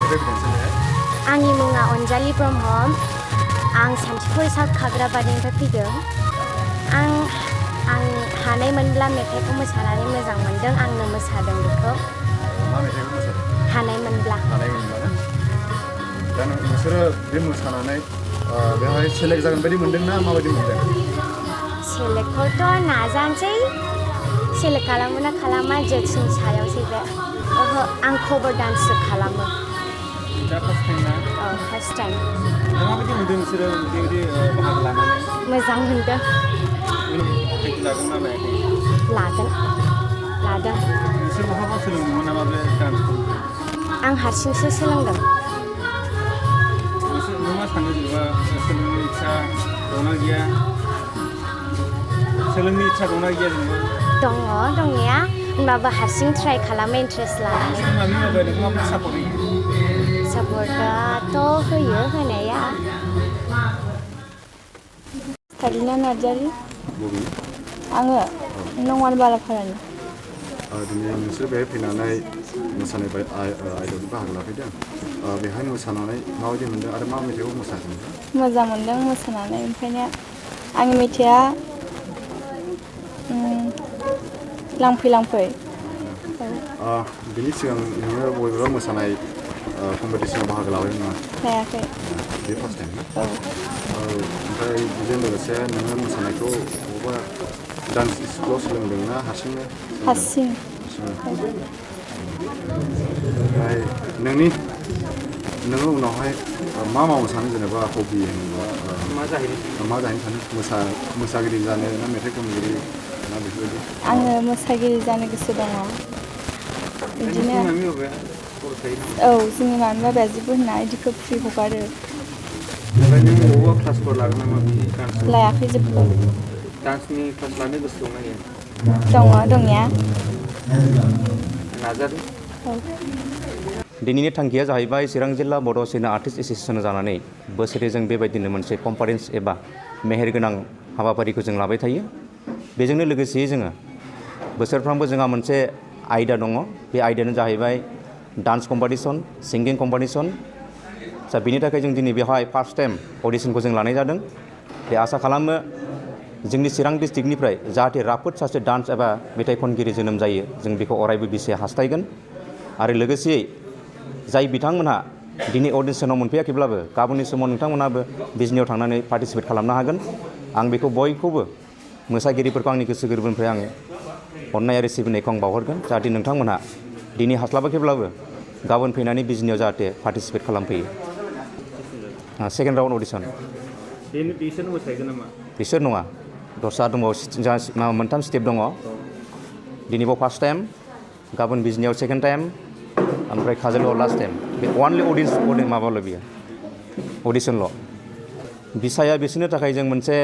आंनि मुङा अनजालि ब्रह्म आं सान्थिफुर साउथ खाग्राबारिनिफ्राय फैदों आं हानाय मोनब्ला मेथाइखौ मोसानानै मोजां मोनदों आंनो मोसादों बेखौ मा मेथाइखौ मोसादों हानाय मोनब्ला ना दा नोंसोरो बे मोसानानै बेवहाय सेलेक्ट जागोन बायदि मोनदों ना माबायदि मोनदों सेलेक्टखौथ' नाजानोसै सेलेक्ट खालामो ना खालामा जजनि सायावसै बे ओहो आं कभार डान्ससो खालामो दा फार्स्ट टाइम ना औ फार्स्ट टाइम माबायदि मोनदों नोंसोरो बेबायदि बाहागो लानानै मोजां मोनदों थांखि लागोन ना लायाखै लादों नोंसोर बहाबा सोलोंदोंमोन नामा बे डान्सखौ आं हारसिंसो सोलोंदों नों मा सानो जेनेबा सोलोंनो इच्छा दंना गैया सोलोंनो इच्छा दंना गैया जेनेबा दङ दंनाया होनबाबो हारसिं ट्राइ खालामो इन्ट्रेस्ट लानानै माबि माबा नोंखौ माबोरै सापर्ट होयो सापर्टआथ' होयो होनाया कारिना नार्जारि बबे आङो नंमान बालाफारानि दिनै नोंसोर बेहाय फैनानै मोसानाय आयदायाव बाहागो लाफैदों बेहाय मोसानानै माबायदि मोनदों आरो मा मेथाइखौ मोसादों मोजां मोनदों मोसानानै ओमफ्रायनो आंनि मेथाइआ लांफै लांफै बिनि सिगां नोङो बबेबा मोसानाय कम्पिटिसनाव बाहागो लाबायमोन नामा लायाखै बे फार्स्ट टाइम औ ओमफ्राय बेजों लोगोसे नोङो मोसानायखौ बबेबा डान्स स्कुलाव सोलोंदोंना हारसिंनो हारसिं ओमफ्राय नोङो उनावहाय मा मावनो सानो जेनेबा हबि होनोबा मा जाहैनो सानो मोसागिरि जानो ना मेथाइ खनगिरि ना बेफोरबायदि आङो मोसागिरि जानो गोसो दङ बिदिनो औ जोंनि मामि बाबाया जेबो होना बिदिखौ फ्रि हगारो ओमफ्राय नों बबेबा क्लासफोर लागोन नामा बिदि डान्स लायाखै जेबो डान्सनि क्लास लानो गोसो दंना गैया दङ दंनाया नाजादो औ दिनैनि थांखिया जाहैबाय चिरां जिल्ला बड' सिनेमा आर्टिस्ट एस'सियेसन जानानै बोसोरै जों बेबायदिनो मोनसे कनफारेन्स एबा मेहेरगोनां हाबाफारिखौ जों लाबाय थायो बेजोंनो लोगोसेयै जोङो बोसोरफ्रोमबो जोंहा मोनसे आयदा दङ बे आयदायानो जाहैबाय डान्स कम्पिटिसन सिंगिं कम्पिटिसन बिनि थाखाय जों दिनै बेवहाय फार्स्ट टाइम अडिसनखौ जों लानाय जादों बे आसा खालामो जोंनि चिरां डिस्ट्रिक्टनिफ्राय जाहाथे राफोद सासे डान्स एबा मेथाइ खनगिरि जोनोम जायो जों बेखौ अरायबो बिसाया हास्थायगोन आरो लोगोसेयै जाय बिथांमोनहा दिनै अडिसनाव मोनफैयाखैब्लाबो गाबोननि समाव नोंथांमोनहाबो बिजनियाव थांनानै पार्टिसिपेट खालामनो हागोन आं बेखौ बयखौबो मोसागिरिफोरखौ आंनि गोसो गोरबोनिफ्राय आङो अननाय आरो सिबिनायखौ आं बावहरगोन जाहाथे नोंथांमोनहा दिनै हास्लाबाखैब्लाबो गाबोन फैनानै बिजनियाव जाहाथे पार्टिसिपेट खालामफैयो सेकेन्ड राउन्ड अडिसन बिसोर मोसाहैगोन नामा बिसोर नङा दस्रा दंबावो मोनथाम स्टेप दङ दिनैबाव फार्स्ट टाइम गाबोन बिजनियाव सेकेन्ड टाइम ओमफ्राय काजलगावआव लास्ट टाइम बे अनलि अडिसन माबाल' बियो अडिसनल' बिसाया बिसोरनि थाखाय जों मोनसे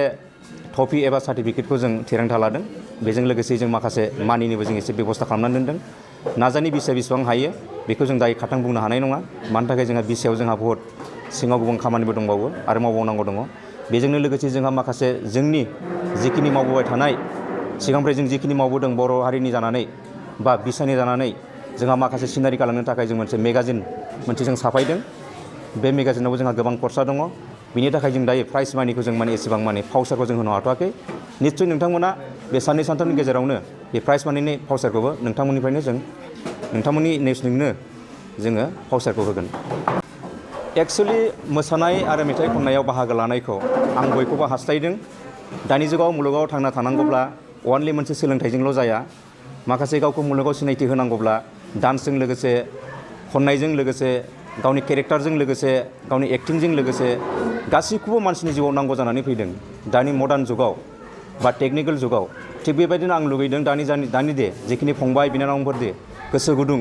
ट्रफि एबा सार्टिफिकेटखौ जों थिरांथा लादों बेजों लोगोसे जों माखासे मानिनिबो जों एसे बेबस्था खालामनानै दोनदों नाजानि बिसाया बेसेबां हायो बेखौ जों दायो खाथां बुंनो हानाय नङा मानि थाखाय जोंहा बिसायाव जोंहा बहुद सिङाव गुबुन खामानिबो दंबावो आरो मावबावनांगौ दङ बेजोंनो लोगोसे जोंहा माखासे जोंनि जिखिनि मावबोबाय थानाय सिगांनिफ्राय जों जिखिनि मावबोदों बर' हारिनि जानानै बा बिसानि जानानै जोंहा माखासे सिनारि गालांनो थाखाय जों मोनसे मेगाजिन मोनसे जों साफायदों बे मेगाजिनावबो जोंहा गोबां खरसा दङ बिनि थाखाय जों दायो प्राइज मानिखौ जों एसेबां फावसारखौ जों होनो हाथ'वाखै निस्सय नोंथांमोना बे साननै सानथामनि गेजेरावनो बे प्राइज मानिनि फावसारखौबो नोंथांमोननिफ्रायनो जों नोंथांमोननि नेक्स्टजोंनो जोङो फावसारखौ होगोन एक्सुवेलि मोसानाय आरो मेथाइ खननायाव बाहागो लानायखौ आं बयखौबो हास्थायदों दानि जुगाव मुलुगाव थांना थानांगौब्ला अनलि मोनसे सोलोंथाइजोंल' जाया माखासे गावखौ मुलुगाव सिनायथि होनांगौब्ला डान्सजों लोगोसे खननायजों लोगोसे गावनि केरेक्टारजों लोगोसे गावनि एक्टिंजों लोगोसे गासैखौबो मानसिनि जिउआव नांगौ जानानै फैदों दानि मडार्न जुगाव बा टेकनिकेल जुगाव थिग बेबायदिनो आं लुगैदों दानि जिखिनि फंबाय बिनानावफोर गोसो गुदुं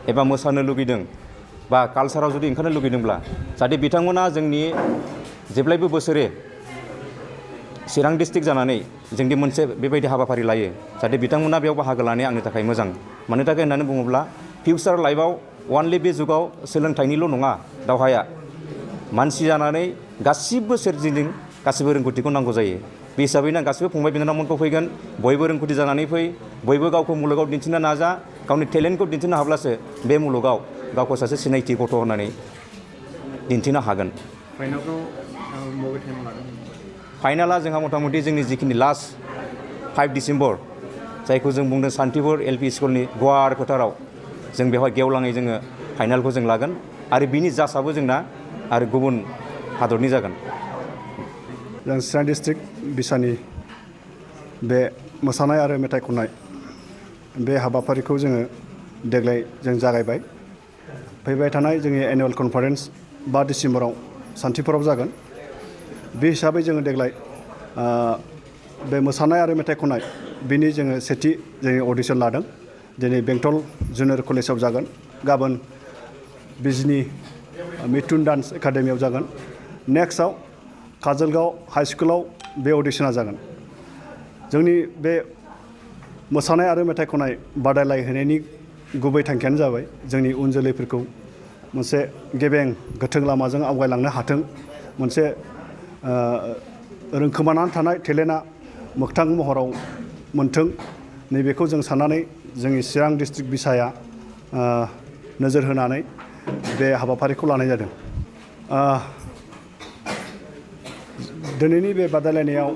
एबा मोसानो लुगैदों बा कालसाराव जुदि ओंखारनो लुगैदोंब्ला जाहाथे बिथांमोना जोंनि जेब्लायबो बोसोरे चिरां डिस्ट्रिक्ट जानानै जोंनि मोनसे बेबायदि हाबाफारि लायो जाहाथे बिथांमोना बेयाव बाहागो लानाया आंनि थाखाय मोजां मानो थाखाय होननानै बुङोब्ला फिउचार लाइफआव अनलि बे जुगाव सोलोंथाइनिल' नङा दावहाया मानसि जानानै गासिबो सोरजिदों गासिबो रोंगौथिखौ नांगौ जायो बे हिसाबैनो आं गासिबो फंबाय बिनानावमोनखौ फैगोन बयबो रोंगौथि जानानै फै बयबो गावखौ मुलुगाव दिन्थिनो नाजा गावनि टेलेन्टखौ दिन्थिनो हाब्लासो बे मुलुगाव गावखौ सासे सिनायथि गथ' होननानै दिन्थिनो हागोन फाइनालखौ बबे टाइमाव लादों फाइनाला जोंहा मथा मथि जोंनि जिखिनि लास्ट 5 डिसेम्बर जायखौ जों बुंदों सान्तिपुर LP स्कुलनि गुवार फोथाराव जों बेवहाय गेवलाङै जोङो फाइनालखौ जों लागोन आरो बिनि जासाबो जोंना आरो गुबुन हादरनि जागोन जों चिरां डिस्ट्रिक्ट बिसानि बे मोसानाय आरो मेथाइ खननाय बे हाबाफारिखौ जोङो देग्लाय जों जागायबाय फैबाय थानाय जोंनि एनुवेल कनफारेन्स 5 डिसेम्बराव सान्तिपुराव जागोन बे हिसाबै जोङो देग्लाय बे मोसानाय आरो मेथाइ खननाय बिनि जोङो सेथि जोंनि अडिसन लादों दिनै बेंटल जुनियर कलेजाव जागोन गाबोन बिजनि मिथुन डान्स एकाडेमियाव जागोन नेक्स्टआव काजलगाव हाई स्कुलाव बे अडिसना जागोन जोंनि बे मोसानाय आरो मेथाइ खननाय बादायलायहोनायनि गुबै थांखियानो जाबाय जोंनि उन जोलैफोरखौ मोनसे गेबें गोथों लामाजों आवगायलांनो हाथों मोनसे रोंखोमानानै थानाय टेलेन्टआ मोगथां महराव मोन्थों नैबेखौ जों साननानै जोंनि चिरां डिस्ट्रिक्ट बिसाया नोजोर होनानै बे हाबाफारिखौ लानाय जादों दिनैनि बे बादायलायनायाव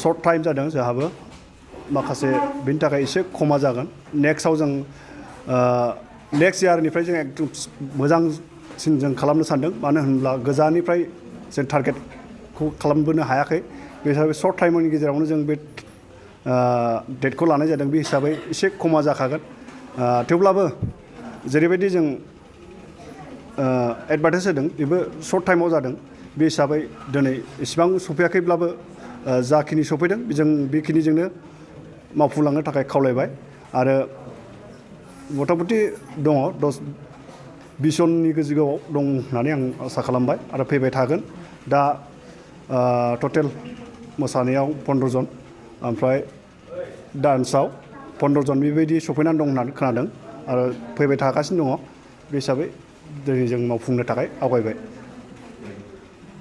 सर्ट टाइम जादों जोंहाबो माखासे बेनि थाखाय एसे खमा जागोन नेक्स्टआव जों नेक्स्ट इयारनिफ्राय जों एकदम मोजांसिन जों खालामनो सानदों मानो होनब्ला गोजाननिफ्राय जों टारगेटखौ खालामबोनो हायाखै बे हिसाबै सर्ट टाइमनि गेजेरावनो जों बे डेटखौ लानाय जादों बे हिसाबै एसे खमा जाखागोन थेवब्लाबो जेरैबायदि जों एडभार्टाइज होदों बेबो सर्ट टाइमाव जादों बे हिसाबै दिनै इसेबां सफैयाखैब्लाबो जाखिनि सफैदों जों बेखिनिजोंनो मावफुंलांनो थाखाय खावलायबाय आरो मथा मथि दङ 10-20 जननि गोजौआव दं होननानै आं आसा खालामबाय आरो फैबाय थागोन दा टटेल मोसानायाव 15 जन ओमफ्राय डान्सआव 15 जन बेबायदि सफैनानै दं होननानै खोनादों आरो फैबाय थागासिनो दङ बे हिसाबै दिनै जों मावफुंनो थाखाय आवगायबाय